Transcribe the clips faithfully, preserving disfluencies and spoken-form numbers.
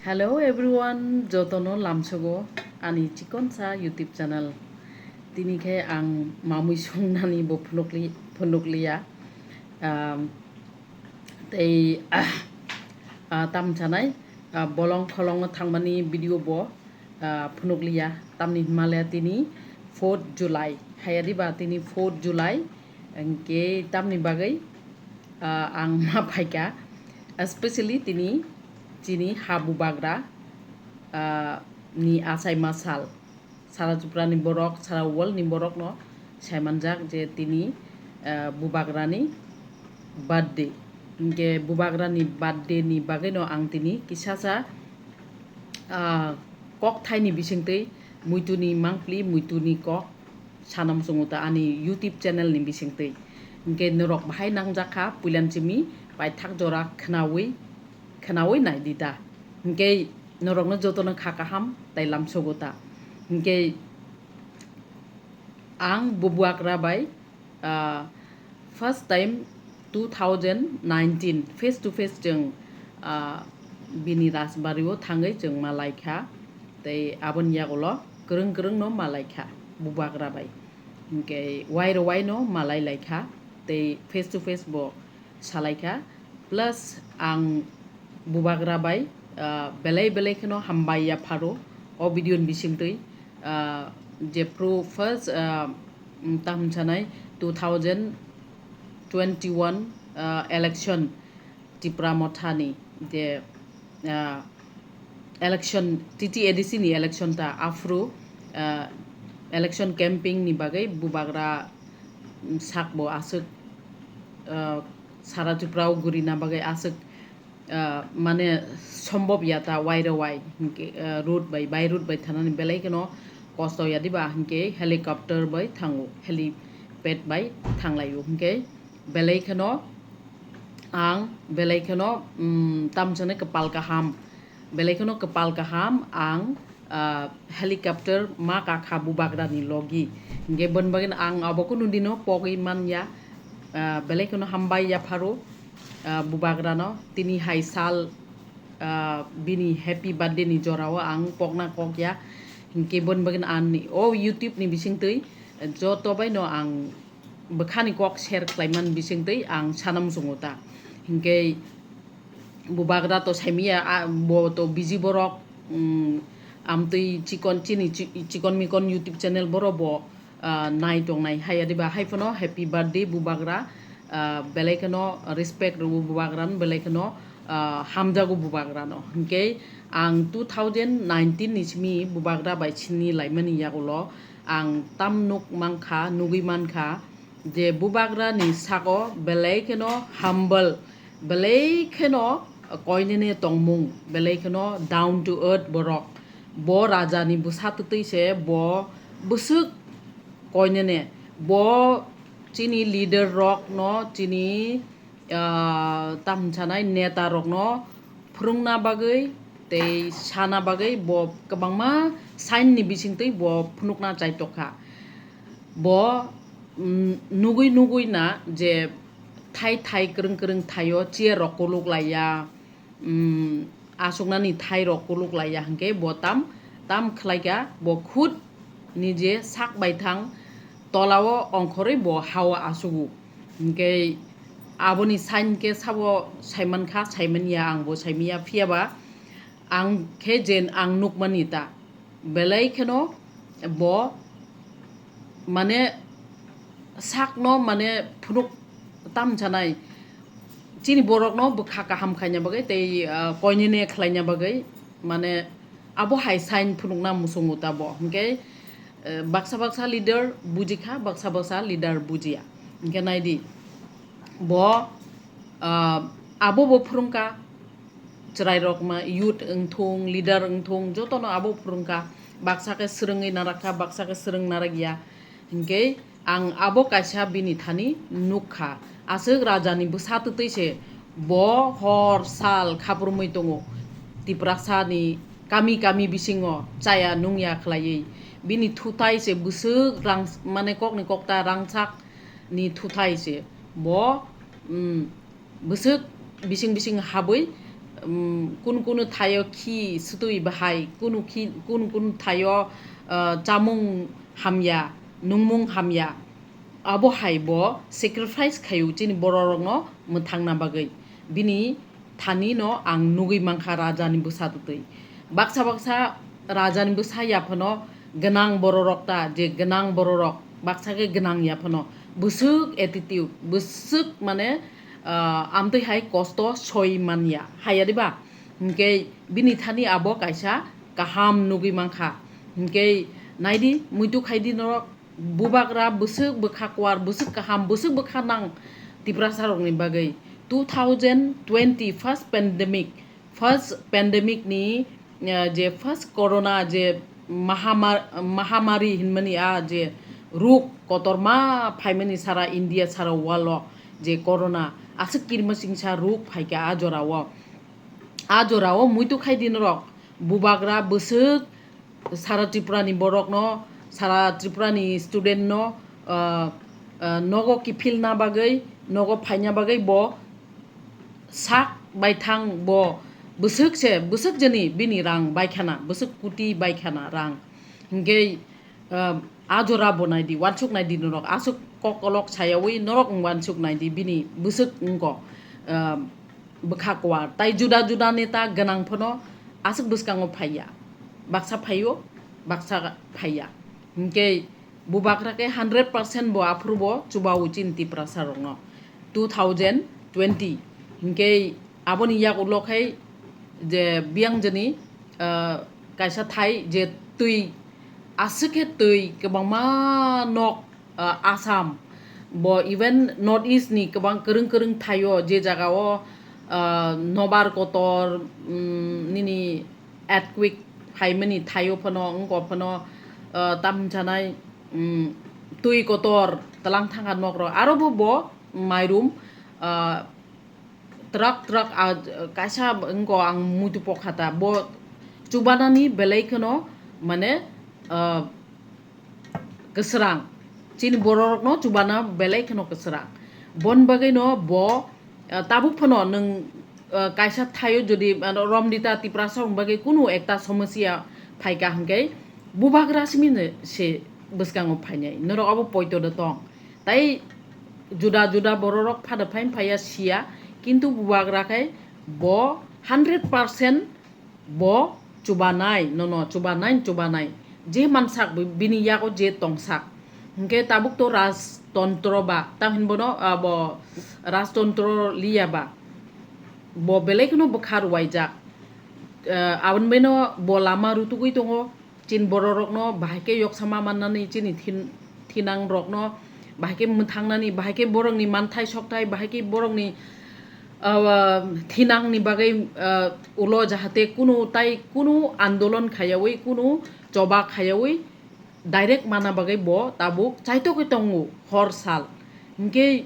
Hello everyone, jotono lamsogo ani chikonsa YouTube channel. Tini khe ang mamui songnani bo phunukli-, phunukliya. Um, tei, ah, tam sanai, ah, bolong kholongo thangmani video bo, ah, phunukliya. Tamni hwnmale tini fourth July. Hayadi ba tini fourth July. Hwnkhe tamni bagwi, ah, ang ma phaikha, especially tini chini ha bubagra, ah, ni achaima sal. Sara Tripura ni borok, sara world ni borok no saimanjak je tini, ah, bubagra ni birthday. Hwnkhe bubagra ni birthday ni bagwi no ang tini kisasa, ah, kok thai ni bisingtwi muitu ni mangpli, muitu ni kok sanam chungo ta ani YouTube channel ni bisingtwi. Hwnkhe norok bahai nangjak kha, puilan simi paithak jora khnaui, khnaui nai di ta. Hwnkhe norokno jotono kha kaham tai lamsogo ta. Hwnkhe ang bubagra bai, ah, first time two thousand nineteen face to face chwng, ah, bini rajbari o thangwi chwng ma laikha. Tei aboni yagulo kwrwng kwrwng no ma laikha bubagra bai. Hwnkhe wairo waino ma lai laikha. Tei face to face bo salaikha. Plus ang bubagra bai, ah, belai belai kheno hambai yapharo o video ni bisingtwi, ah, jephru first, ah, mm, taham sanai two thousand twenty-one, ah, election Tipra Mothani je, ah, election T T A D C ni election ta aphru, ah, election camping ni bagwi bubagra, mm, sakbo aswk, ah, sara Tripura o gurina bagwi aswk, ah, mane sombhob ya ta wairo wai hwnkhe, ah, road bai, by road bai thanani belai kheno kosto ya diba hwnkhe helicopter bai thango, helipad bai thanglaio hwnkhe belai kheno ang belai kheno, mm, tamsani kwpal kaham, belai kheno kwpal kaham ang, ah, helicopter ma kakha bubagra ni logi. Hwnkhe boni bagwi ang abo kunu dino pogwi manya, ah, belai kheno hambai yapharo, ah, bubagra no tini hai sal, ah, bini happy birthday ni jorao ang pokna kokya. Hwnkhe boni bagwi ani o YouTube ni bisingtwi joto bai no ang bwkhani kok share khlaimani bisingtwi ang sanam chungo ta. Hwnkhe bubagra to saimiya, a, bo to busy borok, mm, amtwi chikon chini chi-, chikon mikon YouTube channel boro bo, ah, nai tongnai haya diba hai phano happy birthday bubagra, ah, belai kheno respect rwo bubagrano, belai kheno, ah, hamjago bubagrano. Hwnkhe ang two thousand nineteen ni simi bubagra bai sini laimani yagulo ang tam nuk mankha, nugwi mankha je bubagra ni sako belai kheno humble, belai kheno koinene tongmung, belai kheno down to earth borok. Bo raja ni bwsa twtwi se bo bwswk koinene. Bo chini leader rok no, chini, ah, tam sanai neta rok no phwrwngna bagwi tei sana bagwi bo kwbangma sign ni bisingtwi bo phunukna chai tokha. Bo, mm, nugwi nugwi na je thai thai kwrwng kwrwng thaio chair rok kuluk laiya, mm, aswknani thai rok kuluk laiya hwnkhe bo tam, tam khlaikha bo khud nije sak bai thang tolao ongkhorwi bo hao aswgo. Hwnkhe aboni sign khe sabo saimankha, saimanya, angbo saimanya, phiyaba ang khe jen ang nukmani ta. Belai kheno bo mane sakno mane phunuk tam sanai chini borokno bwkha kaham khaina bagwi tei, ah, koinene khlaina bagwi mane abo hai sign phunukna muchungo ta bo. Hwnkhe, eh, baksa baksa leader bujikha, baksa baksa leader bujiya. Hwnkhe naidi bo, ah, abo bo phwrwngkha, chwrairok ma youth wngthung, leader wngthung, jotono abo phwrwngkha. Baksa khe swrwngwi narakha, baksa khe swrwng narakya. Hinkhe ang abo kaisa bini thani nukkha. Aswk rajani bwsa twtwi se bo hor sal khaprumwi tongo. Tiprasani kami kami bisingo chaya nungya khlaiwi. Bini thutai se bwswk rang, mane kokni kokta rangchak ni thutai se. Bo, mm, bwswk bising bising habwi, um, kunu kunu thaio khi swtwi bahai, kunu khi, kunu kunu thaio, uh, chamung hamya, nungmung hamya. Abo hai bo sacrifice khaio chini bororokno mwthangna bagwi. Bini thani no ang nugwi mankha rajani bwsa twtwi. Baksa baksa rajani bwsa yaphano gwnang bororok ta, je gwnang bororok baksa khe gwnang yaphano bwswk attitude, bwswk mane, ah, amtwi hai kosto soi manya. Haya diba? Hinkhe bini thani abo kaisa kaham nugwi mankha. Hinkhe naidi, muitu khaidi norok, bubagra bwswk bwkha kwar, bwswk kaham, bwswk bwkha nang Tiprasa rokni bagwi. Two thousand twenty first pandemic, first pandemic ni, eh, je first corona je mahamar-, mahamari hinmani, a je ruk kotorma phaimani sara India sara world o, je corona aswk kirmasingsa ruk phaikha a jorao. A jorao muitu khaidi norok, bubagra bwswk sara Tripura ni borok no, sara Tripura ni student no, ah, ah, nogo kiphilna bagwi, nogo phaina bagwi bo sak baithang, bo bwswk se, bwswk jani bini rang baikhana, bwswk kuti baikhana rang. Hinkhe, ah, a jora bo naidi, wansuk naidi norok, aswk kok kolok sayawi norok wng wansuk naidi bini bwswk wngko, ah, bwkha kwar. Tai juda juda neta gwnang phano aswk bwskango phaiya. Baksa phaio, baksa phaiya. Hinkhe bubagra khe hundred percent bo aphuru bo chubawi chini Tiprasa rokno. Two thousand twenty. Hinkhe aboni yak ulo khai je biyang jani, ah, kaisa thai je twi, aswk khe twi kwbangma nok, ah, Assam, bo even North East ni kwbang kwrwng kwrwng thaio, je jagao, ah, nobar kotor, mm, nini earthquake phaimani thaio phano, wngkok phano, ah, tam chanai, mm, twi kotor tlang thangkha nokrok. Aro bo, bo mairum, ah, twrak twrak, ah, kaisa wngkok ang muitu pokha ta. Bo chubanani belai kheno, mane, ah, kwsrang. Chini bororokno chubana belai kheno kwsrang. Bon bagwino bo, ah, tabuk phano nwng, ah, kaisa thaio jodi, ah, romdita Tiprasa rokni bagwi kunu ekta somosya phaikha hwnkhe bubagra simi se bwskango phainai. Norok abo poito de tong. Tai juda juda bororok phada phain phaiya siya, kintu bubagra khai bo hundred percent bo chubanai, nono chubanai, chubanai. Je mansak bi-, bini yago je tongsak. Hinkhe tabuk to rajtontro ba, tam hin bono, ah, bo rajtontro liya ba. Bo belai kheno bwkha rwuaijak. Ah, aboni baino bo lama rutugwi tongo. Chini bororokno bahai khe yoksama mannani chini thin-, thinangrokno bahai khe mwthangnani, bahai khe borokni manthai sokthai, bahai khe borokni, ah, thinangni bagwi, ah, ulo jahate kunu tai kunu andolon khayawi, kunu choba khayawi direct mana bagwi bo tabuk chaitokgwi tongo hor sal. Hinkhe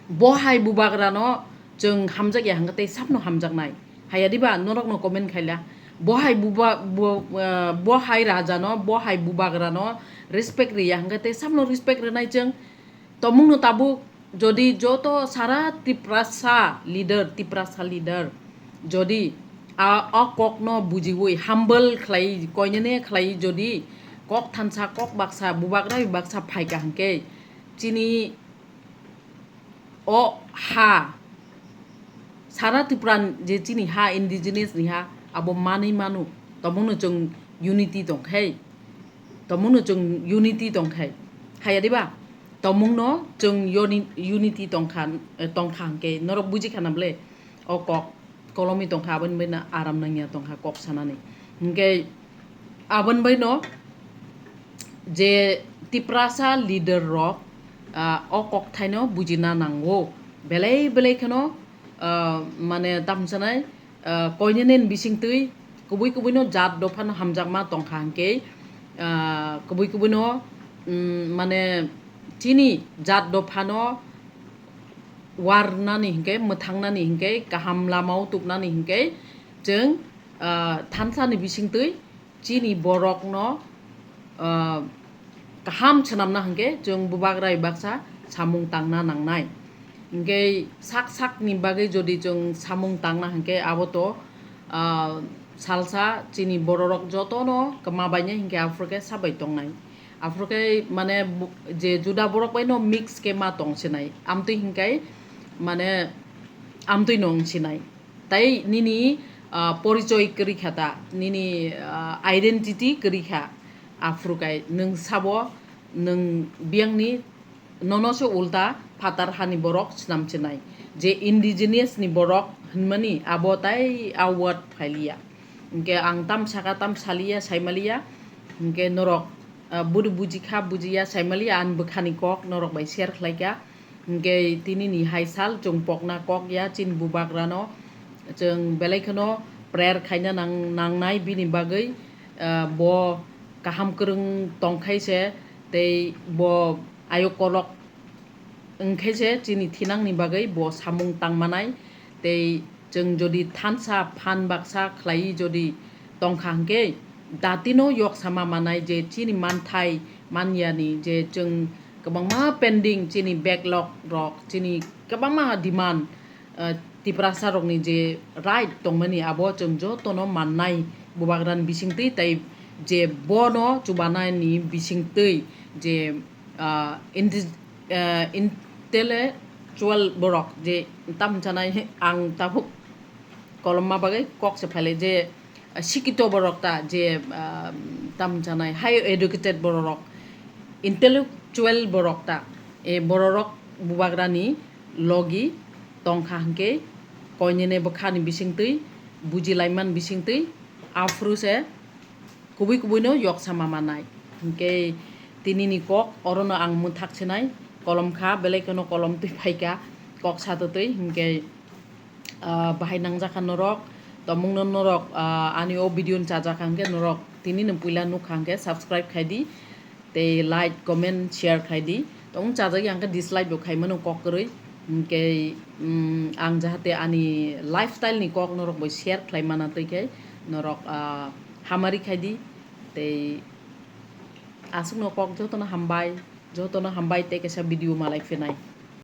bo hai bubagrano chwng hamjakya hwnkhe tei sabno hamjaknai. Haya diba norokno comment khaila. Bo hai buba-, bo, ah, bo hai rajano, bo hai bubagrano respect riya hwnkhe tei sabno respect rwnai chwng. Tongmungno tabuk jodi joto sara Tiprasa leader, Tiprasa leader jodi a, o kokno bujiwi humble khlai, koinene khlai jodi kok thansa, kok baksa, bubagra baksa phaikha hwnkhe chini o ha, sara Tripura je chini ha, indigenous ni ha, abo manwi manu. Tongmungno chwng unity tongkhai, tongmungno chwng unity tongkhai, haya diba? Tongmungno chwng yoni-, unity tongkha, eh, tongkha hwnkhe norok bujikha na ble o kok. Kolomi tongkha, aboni baino aram nangya tongkha kok sanani. Hinkhe aboni baino je Tiprasa leader rok, ah, o kokthaino bujina nango. Belai belai kheno, ah, mane tamsanai, ah, koinene bisingtwi kubui kubuino jat dophano hamjakma tongkha hinkhe, ah, kubui kubuino, mm, mane chini jat dophano warnani hinkhe, mwthangnani hinkhe, kaham lamao tubnani hinkhe, chwng, ah, thansa ni bisingtwi chini borokno, ah, kaham swnamna hinkhe, chwng bubagra baksa samung tangna nangnai. Hingke sak sak ni bagwi jodi chwng samung tangna hingke abo to, ah, salsa chini bororok jotono kwma bainai hingke aphuru khe sabai tongnai. Aphuru khe mane bu-, je juda borok bai no mix khe ma tong sinai. Amtwi hingkai mane amtwi no wng sinai. Tai nini, ah, porichoi kwrwi kha ta, nini, ah, identity kwrwi kha. Aphuru kai nwng sabo nwng biyangni nono se ulta phatar hani borok swnam chinai. Je indigenous ni borok hinmani abo tai a word phailiya. Hingke ang tam saka tam saliya saimaliya. Hingke norok, ah, budi bujikha bujiya saimaliya ani bwkhani kok norok bai share khlaikha. Hingke tini ni hai sal chwng pokna kok ya chini bubagrano. Chwng belai kheno prayer khaina nang-, nangnai bini bagwi, ah, bo kaham kwrwng tongkhai se tei bo ayok kolok wngkhai se chini thinangni bagwi bo samung tangmanai. Tei chwng jodi thansa phan baksa khlaiwi jodi tongkha hwnkhe datino yoksama manai je chini manthai manyani je chwng kwbangma pending chini backlog rok chini kwbangma demand, ah, Tiprasa rokni je right tongmani abo chwng jotono mannai bubagrani bisingtwi tei je bono chubanani bisingtwi je, ah, indi-, ah, intellectual borok je tam chanai ang tabuk kolomma bagwi kok se phailai je, ah, sikito borok ta je, ah, tam chanai high educated bororok intellectual borok ta e bororok bubagrani logi tongkha hwnkhe koinene bwkhani bisingtwi bujilaimani bisingtwi aphuru se kubui kubui no yoksama manai. Hwnkhe tini ni kok oro no ang mwthak sinai kolom kha belai kheno kolom twi phaikha kok satotwi hwnkhe, ah, bahai nangjakha norok tomungno norok, ah, ani o video no chajakha hwnkhe norok tini no puila nukha hwnkhe subscribe khaidi. Tei like, comment, share khlai di. Tong chajak yang khe dislike bo khai mano kok kwrwi. Hwnkhe, mm, ang jahate ani lifestyle ni kok norok bai share khlai mana twi khe norok, ah, hamari khai di. Tei aswk no kok jotono hambai, jotono hambai tei kaisa video malai phinai.